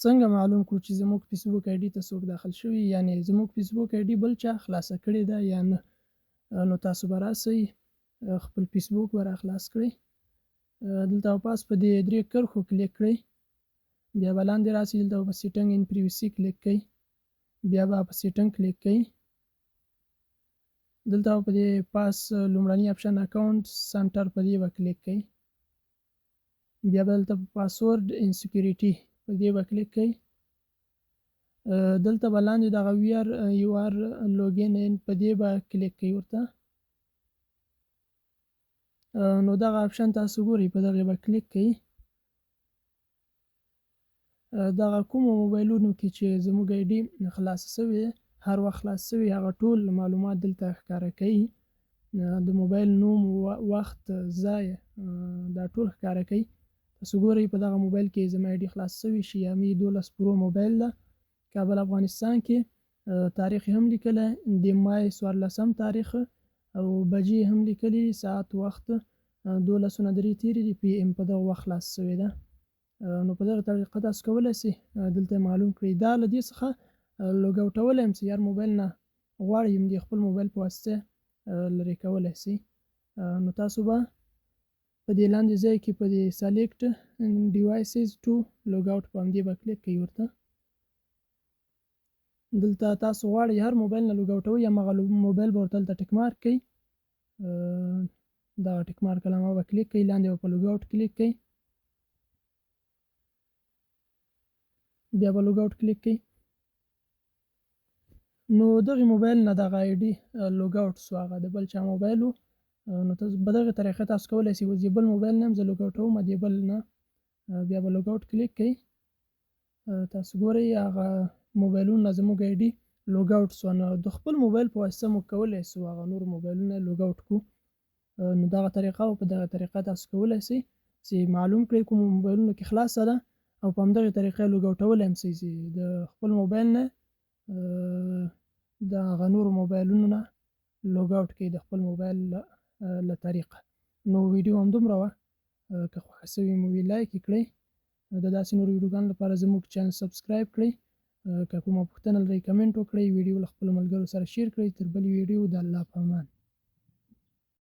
څنګه معلوم کړو چې زموږ فیسبوک آی ډي ته څوک داخل شوي، یعنی زموږ فیسبوک آی ډي بل چا خلاصه کړې ده یا نه؟ نو تاسو به راسئ، خپل فیسبوک به راخلاص کړئ، دلته به پاس په دې درې کرښو کلیک کړئ، بیا به لاندې راسئ، دلته به په setting and privacy کلیک کړئ، بیا به په setting کلیک کړئ، دلته به په دې پاس لومړني option account center په دې به کلیک کړئ، بیا به دلته په password and security په دې به کلیک کړئ، دلته به لاندې دغه where you are logging in په دې به کلیک کړئ ورته. نو دغه option تاسو ګورئ، په دغې به کلیک کړئ. دغه کومو موبایلونو کې چې زموږ آی ډي خلاصه شوې، هر وخت خلاص شوي، هغه ټول معلومات دلته ښکاره کوي. د موبایل نوم، وخت، ځای، دا ټول ښکاره کوي. تاسو ګورئ په دغه موبایل کې زما آی ډي خلاص شوي، شیامي 12 پرو موبایل ده، کابل افغانستان کې، تاریخ هم لیکلی، د مای 14 تاریخ او بجې هم لیکلي، ساعت وخت 12:03 تېرې دي PM په دغه وخت خلاص شوې ده. نو په دغه طریقه تاسو کولی شئ دلته معلوم کړئ. دا له دې څخه log out ولی هم شئ، هر موبایل نه غواړئ هم د خپل موبایل په واسطه لرې کولی شئ. نو تاسو به په دې لاندې ځای کې په دې select devices to log out په همدې به کلیک کوئ ورته. دلته تاسو غواړئ هر موبایل نه log out وئ، هماغه موبایل به ورته دلته tick mark کوئ، دغه tick mark علامه به کلیک کوئ، لاندې به په log out کلیک کوئ، بیا به log out کلیک کوئ. نو دغې موبایل نه دغه آی ډي log out سوه، هغه د بل چا موبایل و. نو تاسو په دغې طریقه تاسو کولی شئ اوس دې بل موبایل نه هم زه log out وم، دې بل نه، بیا به log out کلیک کوئ. تاسو ګورئ هغه موبایلونه زموږ آی ډي log out سوه. نو د خپل موبایل په واسطه موږ کولی شو هغه نور موبایلونه log out کړو. نو دغه طریقه او په دغه طریقه تاسو کولی شئ چې معلوم کړئ کوم موبایلونو کې خلاصه ده، او په همدغې طریقې log out ولی هم شئ چې د خپل موبایل نه د هغه نورو موبایلونو نه log out کړئ د خپل موبایل له طریقه. نو ویډیو همدومره وه، که خوښه سوې مو وي like یې کړئ، د داسې نورو ویډیوګانو لپاره زموږ channel subscribe کړئ، که کومه پوښتنه لرئ کمنټ وکړئ، ویډیو له خپلو ملګرو سره share کړئ. تر بلې ویډیو د الله په امان.